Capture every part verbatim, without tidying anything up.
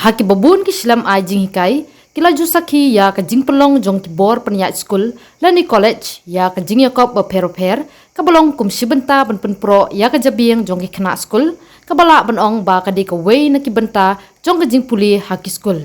Ha kiba bun ki shlem ai jinghikai ki la ju sakhi ïa ka jingpynlong jong ki bor pynïaid skul lane college ïa ka jingïakop bapher bapher, kaba long kum shi bynta ban pynproh ïa ka jabieng jong ki khynnah skul, kaba lah ban ong ba ka dei kawei na ki bynta jong ka jingpule ha ki skul.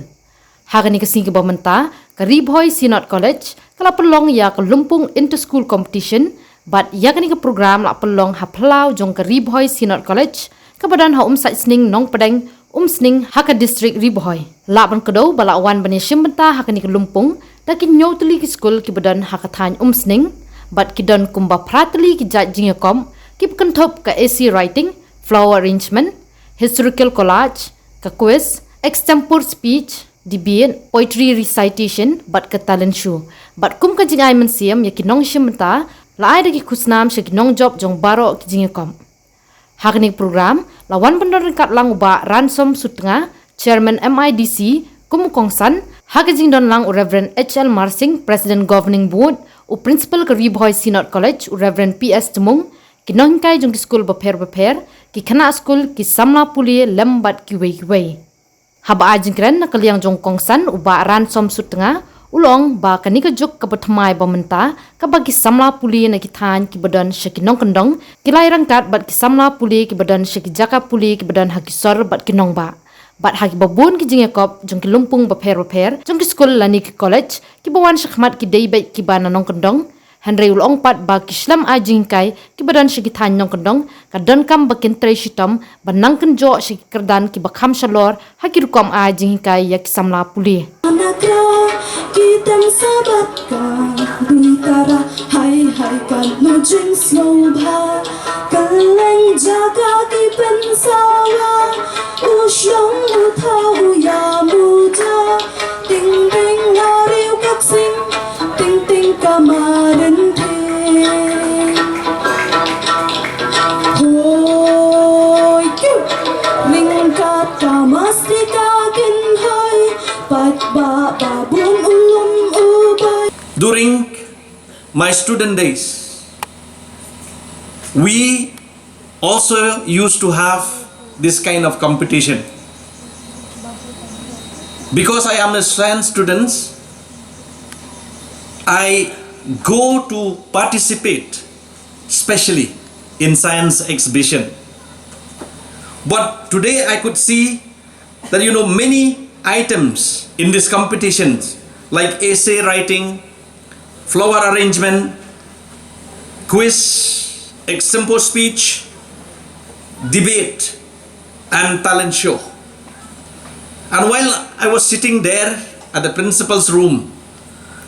Ha kane ka sngi kaba mynta, ka Ri Bhoi Synod College ka la pynlong ïa ka Lympung Inter School Competition, bad ïa kane ka program la pynlong ha phyllaw jong ka Ri Bhoi Synod College, kaba don ha Umsaitsning Nongpdeng, Umsning, ha ka district Ri Bhoi. Lah ban kdew ba la wan ban ïashim bynta ha kane ka lympung da ki hynñiew tylli ki skul kiba don ha ka thaiñ Umsning, bad ki don kumba phra tylli ki jait jingïakop, kiba kynthup ka essay writing, flower arrangement, historical collage, ka quiz, extempore speech, debate, poetry recitation, bad ka talent show. Bad kum ka jingai mynsiem ïa ki nongshim bynta, la ai da ki khusnam sha ki nongjop jong baroh ki jingïakop. Ha kane ka program la wan ban don ryngkat lang u Bah Ransom Suttnga, Chairman M I D C, kum u kongsan, ha ka jingdon lang u Reverend H L Marsing, President Governing Board, u Principal ka Ri Bhoi Synod College, u Reverend P S Tmung, ki nonghikai jong ki skul bapher bapher, ki khynnah skul, ki samla pule lem bad kiwei kiwei. Haba ai jingkren na ka liang jong u kongsan, u Bah Ransom Suttnga u la ong ba kane ka juk kaba thymmai ba mynta, kaba ki samla pule na ki thaiñ kiba don sha ki nongkyndong ki la ïaryngkat bad ki samla pule kiba don sha ki jaka pule kiba don ha ki sor bad ki nongbah. Bad ha kiba bun ki jingïakop jong ki lympung bapher bapher jong ki skul lane ki college, kiba wan shakhmat ki dei beit kiba na nongkyndong. Hynrei u la ong pat ba ki shlem ai jinghikai kiba don sha ki thaiñ nongkyndong ka donkam ba kin trei shitom ban nang kynjoh sha ki kyrdan kiba kham shalor ha ki rukom ai jinghikai ïa ki samla pule. Anakra ki tem sabat ka bui tara, hai hai ka nu jingsngewbha. Kylleng jaka ki pynsawa, u shlong u thaw u ïa muda. Ting ting nga riew ka ksing, ting ting ka marin ting. Hoi kiu, ring kat ka mastika kin hoi, pat ba ba bun u lum u bai. During my student days, we also used to have this kind of competition. Because I am a science student, I go to participate specially in science exhibition. But today I could see that, you know, many items in these competitions, like essay writing, flower arrangement, quiz, extempore speech, debate, and talent show. And while I was sitting there at the principal's room,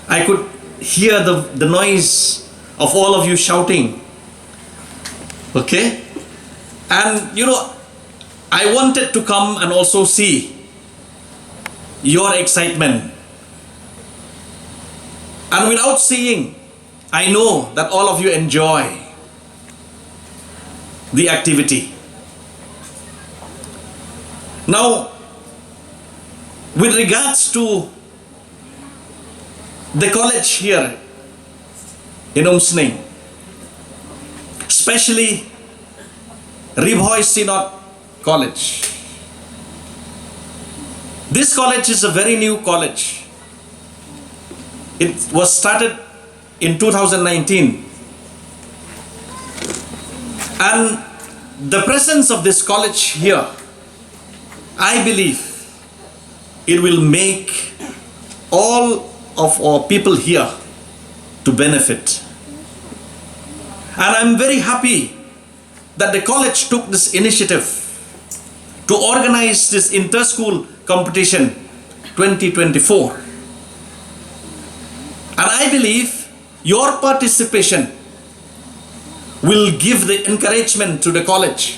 I could hear the, the noise of all of you shouting. Okay? And, you know, I wanted to come and also see your excitement. And without seeing, I know that all of you enjoy the activity. Now, with regards to the college here in Umsning, especially Ri Bhoi Synod College. This college is a very new college. It was started in two thousand nineteen. And the presence of this college here, I believe, it will make all of our people here to benefit. And I'm very happy that the college took this initiative to organize this inter-school competition twenty twenty-four. And I believe your participation will give the encouragement to the college,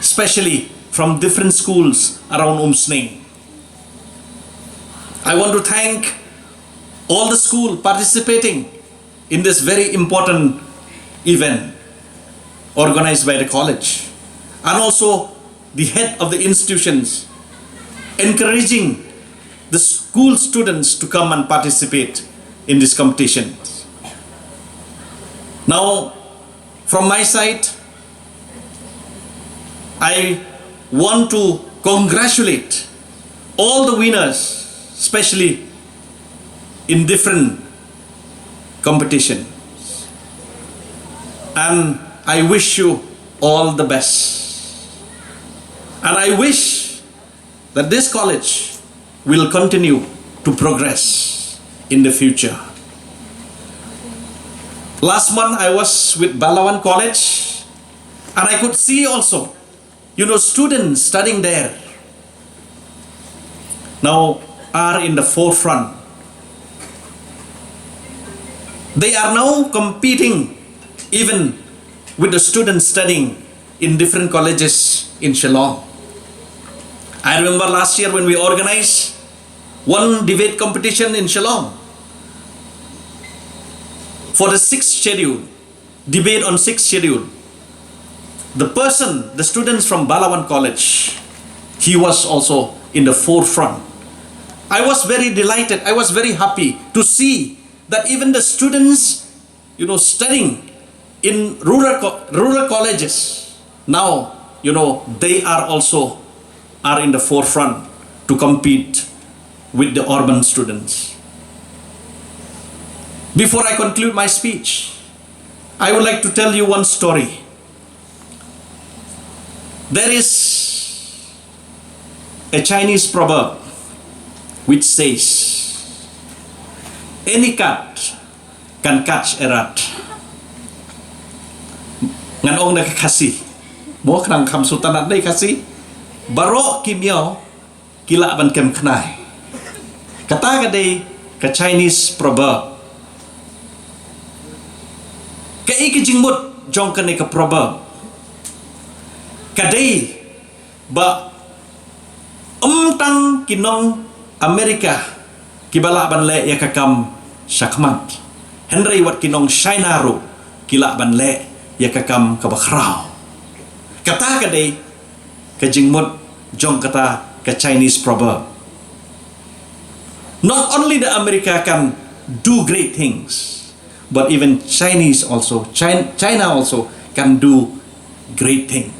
especially from different schools around Umsning. I want to thank all the school participating in this very important event organized by the college, and also the head of the institutions encouraging the school students to come and participate in this competition. Now, from my side, I want to congratulate all the winners, especially in different competition. And I wish you all the best. And I wish that this college will continue to progress in the future. Last month I was with Balawan College, and I could see also, you know, students studying there now are in the forefront. They are now competing even with the students studying in different colleges in Shillong. I remember last year when we organized one debate competition in Shillong for the sixth schedule, debate on sixth schedule. The person, the students from Balawan College, he was also in the forefront. I was very delighted, I was very happy to see that even the students, you know, studying in rural, co- rural colleges, now, you know, they are also are in the forefront to compete with the urban students. Before I conclude my speech, I would like to tell you one story. There is a Chinese proverb which says, "Any cat can catch a rat." Ngan ong da ka Khasi. Mo khnang kham sngewtynnat da ka Khasi. Baroh ki miaw ki lah ban kem khnai. Kata ka dei ka Chinese proverb. Kaei ka jingmut jong kane ka proverb? Ka dei ba ym tang ki nong America kiba lah ban leh ïa ka kam shakhmat, hynrei wat ki nong China ruh ki lah ban leh ïa ka kam kaba khraw. Kata ka dei ka jingmut jong kata ka Chinese proverb. Not only the America can do great things, but even Chinese also, China, China also can do great things.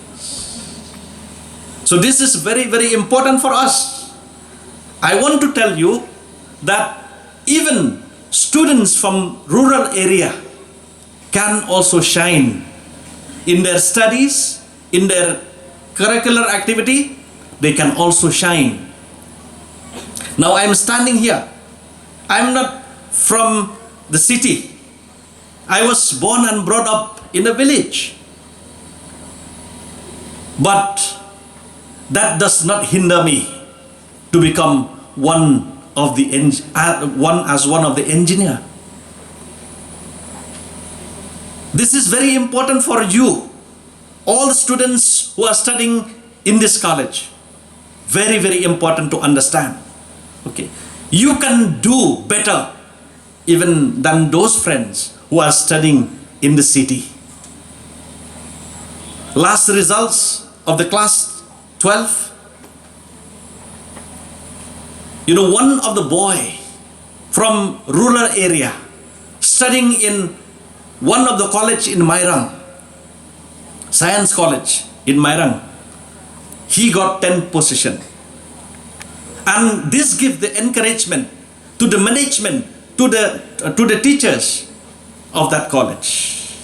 So this is very, very important for us. I want to tell you that even students from rural area can also shine in their studies, in their curricular activity, they can also shine. Now I am standing here. I am not from the city. I was born and brought up in a village. But that does not hinder me to become one of the en- uh, one as one of the engineer. This is very important for you, all the students who are studying in this college. Very, very important to understand. Okay, you can do better even than those friends who are studying in the city. Last results of the class twelve, you know, one of the boy from rural area studying in one of the college in Mairang, Science College in Mairang, he got ten position. And this gives the encouragement to the management, to the, uh, to the teachers of that college.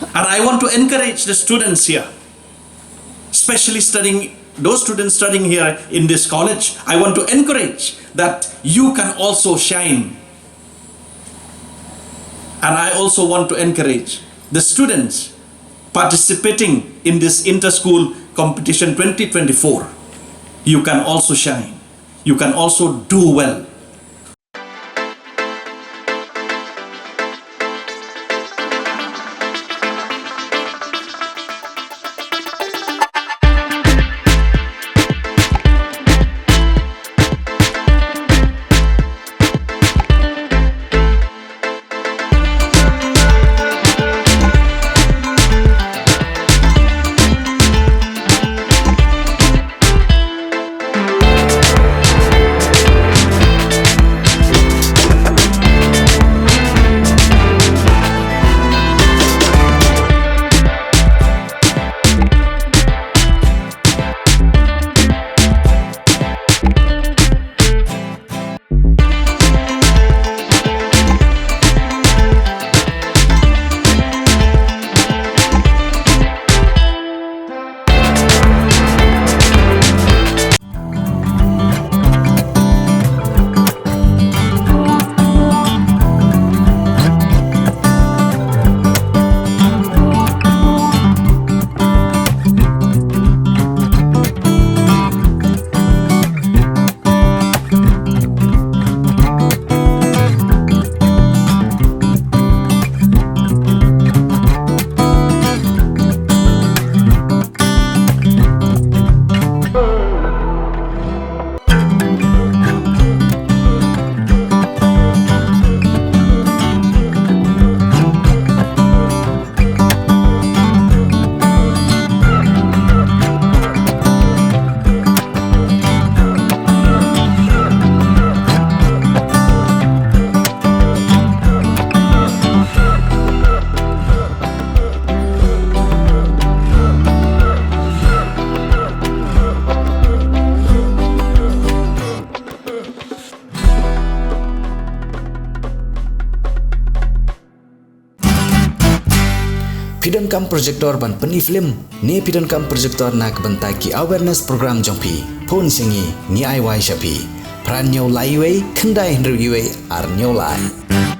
And I want to encourage the students here, especially studying, those students studying here in this college. I want to encourage that you can also shine. And I also want to encourage the students participating in this inter-school competition twenty twenty-four. You can also shine. You can also do well. Phi donkam projector ban pyni film ne phi donkam projector na ka bynta ki awareness program jong phi? Phone sha ngi, ngi ai wai sha phi. Phra hynñiew lai wei khyndai hynriew wei ar hynñiew lai.